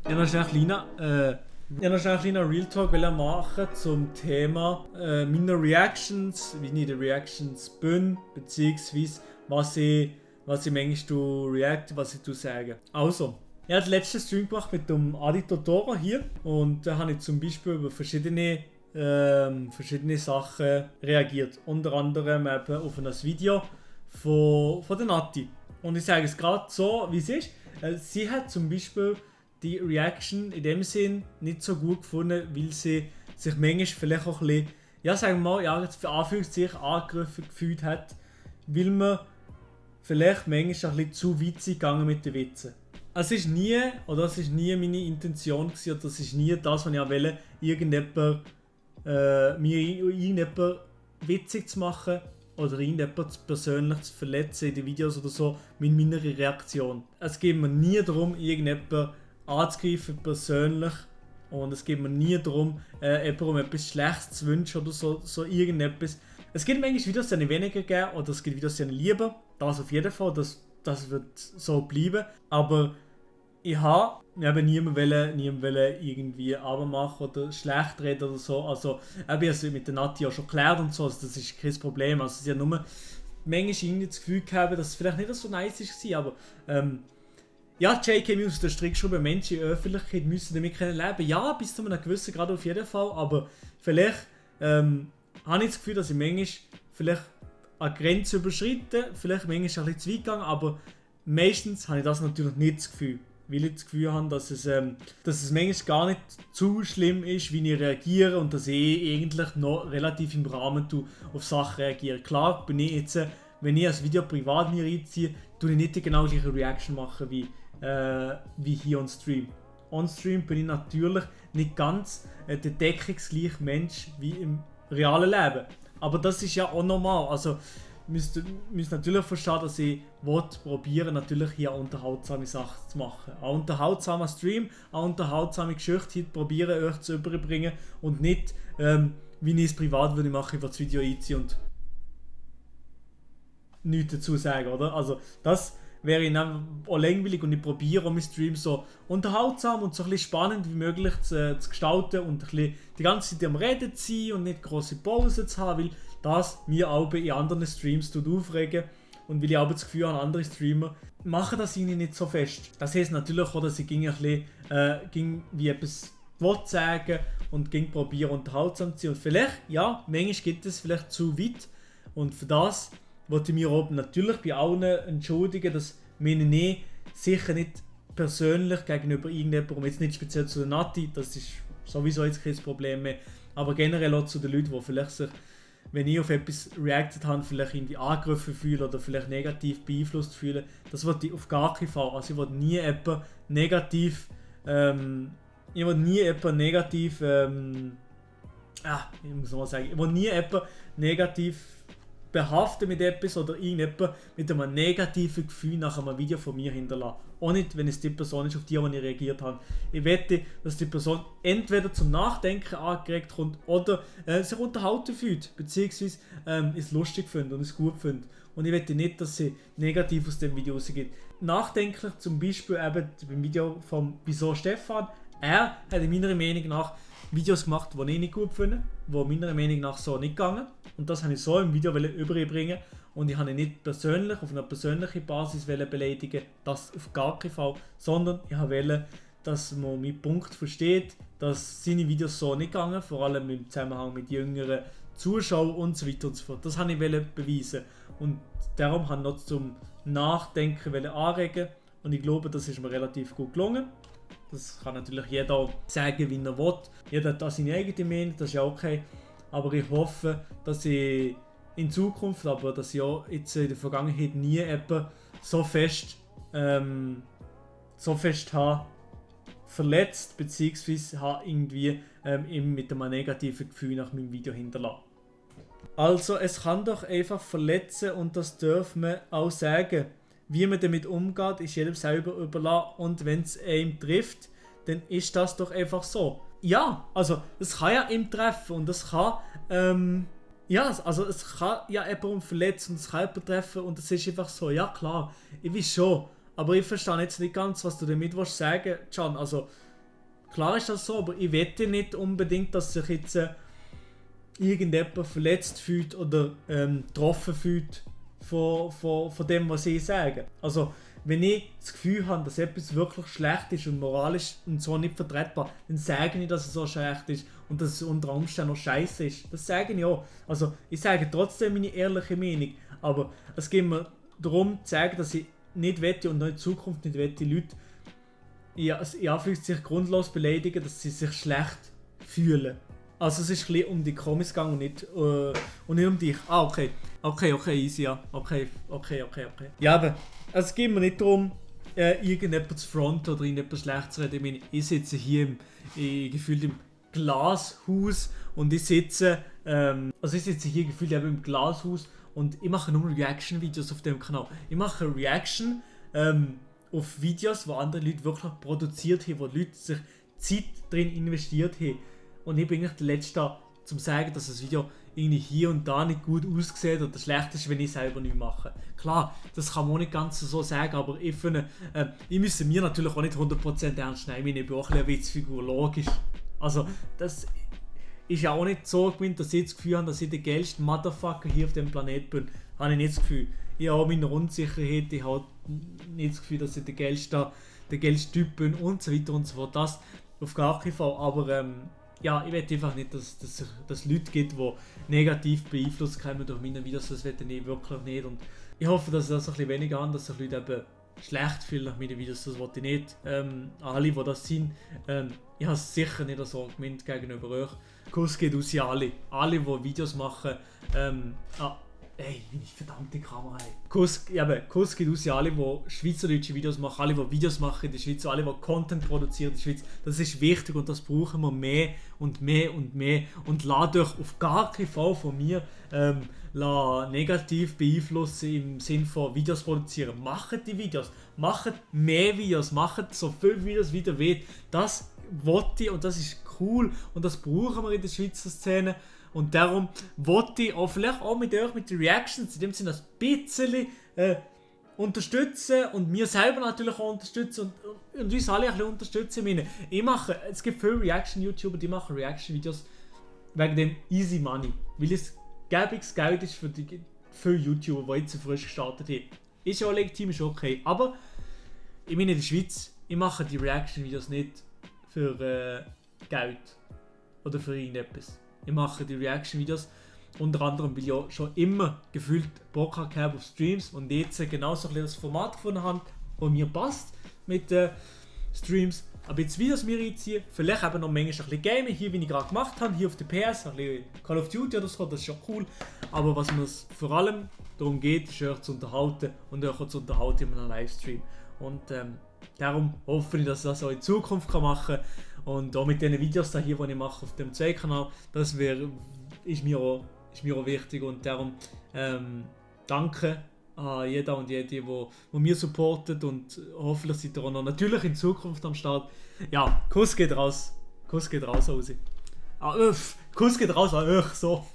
Ich wollte noch schnell einen kleinen Real Talk machen zum Thema meiner Reactions, wie ich in den Reactions bin, beziehungsweise was ich manchmal react, was ich sage. Also, ich habe den letzten Stream gemacht mit dem Adi Totoro hier und da habe ich zum Beispiel über verschiedene Sachen reagiert. Unter anderem eben auf ein Video von der Nati. Und ich sage es gerade so, wie es ist. Sie hat zum Beispiel die Reaction in dem Sinn nicht so gut gefunden, weil sie sich manchmal vielleicht auch ein bisschen, ja sagen wir mal, ja, jetzt für Anführungszeichen angegriffen gefühlt hat, weil man vielleicht manchmal ein bisschen zu witzig gegangen mit den Witzen. Es ist nie meine Intention gewesen, oder es ist nie das, was ich auch wollte, mir irgendjemand witzig zu machen oder irgendjemand persönlich zu verletzen in den Videos oder so mit meiner Reaktion. Es geht mir nie darum, irgendjemand anzugreifen persönlich und es geht mir nie darum, jemandem um etwas Schlechtes zu wünschen oder so irgendetwas. Es gibt manchmal Videos, die ich weniger geben oder es gibt Videos, die ich lieber. Das auf jeden Fall, das wird so bleiben. Aber ich habe niemanden irgendwie abmachen oder schlecht reden oder so. Also, ich habe es mit der Nati auch schon geklärt und so, also das ist kein Problem. Also, sie hat nur manchmal irgendwie das Gefühl gehabt, dass es vielleicht nicht so nice war, aber ja, JK muss aus der Strickschraube, Menschen in der Öffentlichkeit müssen damit leben können. Ja, bis zu einem gewissen Grad auf jeden Fall, aber vielleicht habe ich das Gefühl, dass ich manchmal vielleicht eine Grenze überschreite, vielleicht manchmal ein bisschen zu weit gegangen, aber meistens habe ich das natürlich nicht das Gefühl. Weil ich das Gefühl habe, dass es manchmal gar nicht zu schlimm ist, wie ich reagiere und dass ich eigentlich noch relativ im Rahmen auf Sachen reagiere. Klar bin ich jetzt, wenn ich ein Video privat mir reinziehe, tue ich nicht die genau gleiche Reaction machen wie hier on Stream. On Stream bin ich natürlich nicht ganz der deckungsgleiche Mensch wie im realen Leben. Aber das ist ja auch normal. Also müsst natürlich verstehen, dass ich probieren natürlich hier unterhaltsame Sachen zu machen. Ein unterhaltsamer Stream, eine unterhaltsame Geschichte probieren euch zu überbringen und nicht wie ich es privat würde machen, über das Video einziehen und nichts dazu sagen, oder? Also das wäre ich auch langweilig und ich probiere meinen Stream so unterhaltsam und so ein bisschen spannend wie möglich zu gestalten und ein bisschen die ganze Zeit am Reden zu sein und nicht große Pausen zu haben, weil das mir auch in anderen Streams aufregen und weil ich auch das Gefühl habe, andere Streamer machen das irgendwie nicht so fest. Das heisst natürlich auch, dass ich ein bisschen wie etwas sagen und probieren unterhaltsam zu sein und vielleicht, ja, manchmal geht es vielleicht zu weit und für das wollte ich mir auch natürlich bei allen entschuldigen, dass ich sicher nicht persönlich gegenüber irgendjemandem, jetzt nicht speziell zu der Nati, das ist sowieso jetzt kein Problem mehr, aber generell auch zu den Leuten, die vielleicht sich, wenn ich auf etwas reacted habe, vielleicht irgendwie angegriffen fühlen oder vielleicht negativ beeinflusst fühlen, das wollte ich auf gar keinen Fall. Also ich wollte nie jemanden negativ, ich wollte nie jemanden negativ behaften mit etwas oder irgendjemand mit einem negativen Gefühl nach einem Video von mir hinterlassen. Auch nicht, wenn es die Person ist, auf die ich reagiert habe. Ich wette, dass die Person entweder zum Nachdenken angeregt kommt oder sich unterhalten fühlt, beziehungsweise es lustig findet und es gut findet. Und ich wette nicht, dass sie negativ aus dem Video rausgeht. Nachdenklich zum Beispiel eben beim Video von Wieso Stefan. Er hat in meiner Meinung nach Videos gemacht, die ich nicht gut finde, die meiner Meinung nach so nicht gegangen. Und das habe ich so im Video überbringen und ich habe ihn nicht persönlich, auf einer persönlichen Basis beleidigen, das auf gar keinen Fall, sondern ich wollte, dass man meinen Punkt versteht, dass seine Videos so nicht gegangen, vor allem im Zusammenhang mit jüngeren Zuschauern und so weiter und so fort. Das habe ich beweisen und darum habe ich noch zum Nachdenken anregen und ich glaube, das ist mir relativ gut gelungen. Das kann natürlich jeder sagen, wie er will. Jeder hat da seine eigene Meinung, das ist ja okay. Aber ich hoffe, dass ich in Zukunft, aber dass ich auch jetzt in der Vergangenheit nie so fest habe verletzt, beziehungsweise habe irgendwie eben mit einem negativen Gefühl nach meinem Video hinterlassen. Also es kann doch einfach verletzen und das dürfen wir auch sagen. Wie man damit umgeht, ist jedem selber überlassen und wenn es einem trifft, dann ist das doch einfach so. Ja, also es kann ja ihm treffen und es kann es kann ja jemanden verletzen und es kann jemanden treffen und es ist einfach so. Ja klar, ich weiß schon, aber ich verstehe jetzt nicht ganz, was du damit sagen willst, Can. Also Klar ist das so, aber ich wette nicht unbedingt, dass sich jetzt irgendjemand verletzt fühlt oder getroffen fühlt von dem, was ich sage. Also, wenn ich das Gefühl habe, dass etwas wirklich schlecht ist und moralisch und so nicht vertretbar, dann sage ich, dass es so schlecht ist und dass es unter Umständen noch scheiße ist. Das sage ich auch. Also, ich sage trotzdem meine ehrliche Meinung, aber es geht mir darum zu sagen, dass ich nicht wette und auch in Zukunft nicht wette, Leute in Anführungszeichen grundlos beleidigen, dass sie sich schlecht fühlen. Also es ist ein bisschen um die Comics gegangen und nicht um dich. Ah, okay. Okay, easy, ja. Okay. Ja, aber es geht mir nicht darum, irgendjemand zu fronten oder irgendetwas schlecht zu reden. Ich meine, ich sitze hier gefühlt im Glashaus und ich sitze hier gefühlt eben im Glashaus und ich mache nur Reaction-Videos auf dem Kanal. Ich mache Reaction auf Videos, wo andere Leute wirklich produziert haben, wo Leute sich Zeit drin investiert haben. Und ich bin eigentlich der Letzte, zum sagen, dass das Video irgendwie hier und da nicht gut aussieht oder schlecht ist, wenn ich selber nichts mache. Klar, das kann man auch nicht ganz so sagen, aber ich finde, ich müsse mir natürlich auch nicht 100% ernst nehmen. Ich bin auch ein bisschen Witzfigur, logisch. Also, das ist ja auch nicht so gemeint, dass ich das Gefühl habe, dass ich der geilste Motherfucker hier auf dem Planeten bin. Habe ich nicht das Gefühl. Ich habe auch meine Unsicherheit, ich habe nicht das Gefühl, dass ich der geilste Typ bin und so weiter und so fort. Das auf gar keinen Fall, aber ja, ich will einfach nicht, dass es Leute gibt, die negativ beeinflusst kommen durch meine Videos, das will ich wirklich nicht. Und ich hoffe, dass das ein bisschen weniger an, dass sich Leute eben schlecht fühlen nach meinen Videos, das will ich nicht. Alle, die das sind, ich habe es sicher nicht so gemeint gegenüber euch. Kuss geht aus an alle, die Videos machen. Ey, meine verdammte Kamera, ey. Kuss geht aus an alle, die schweizerdeutsche Videos machen, alle, die Videos machen in der Schweiz, alle, die Content produzieren in der Schweiz. Das ist wichtig und das brauchen wir mehr und mehr und mehr. Und lasst euch auf gar keinen Fall von mir negativ beeinflussen im Sinne von Videos produzieren. Macht die Videos, macht mehr Videos, macht so viele Videos wie ihr wollt. Das wollte ich und das ist cool und das brauchen wir in der Schweizer Szene. Und darum wollte ich auch vielleicht auch mit euch, mit den Reactions, in dem Sinne ein bisschen unterstützen und mir selber natürlich auch unterstützen und uns alle ein bisschen unterstützen. Es gibt viele Reaction-YouTuber, die machen Reaction-Videos wegen dem Easy Money. Weil es gäbiges Geld ist für die viele YouTuber, die jetzt frisch gestartet haben. Ist ja auch legitim, ist okay. Aber ich meine, in der Schweiz, ich mache die Reaction-Videos nicht für Geld oder für irgendetwas. Ich mache die Reaction-Videos unter anderem, weil ich ja schon immer gefühlt Bock habe auf Streams und jetzt genau so ein bisschen das Format gefunden habe, das mir passt mit Streams. Aber jetzt Videos mir reinziehen, vielleicht eben noch manchmal ein bisschen Gaming, hier wie ich gerade gemacht habe, hier auf der PS, ein bisschen Call of Duty oder so, das ist schon cool. Aber was mir vor allem darum geht, ist euch zu unterhalten und euch auch zu unterhalten in einem Livestream. Und darum hoffe ich, dass ich das auch in Zukunft machen kann. Und auch mit diesen Videos hier, die ich mache auf dem C-Kanal, das ist mir auch wichtig. Und darum danke an jeden und jede, die mir supportet und hoffentlich seid ihr auch noch natürlich in Zukunft am Start. Ja, Kuss geht raus. Kuss geht raus, Kuss geht raus an euch, so.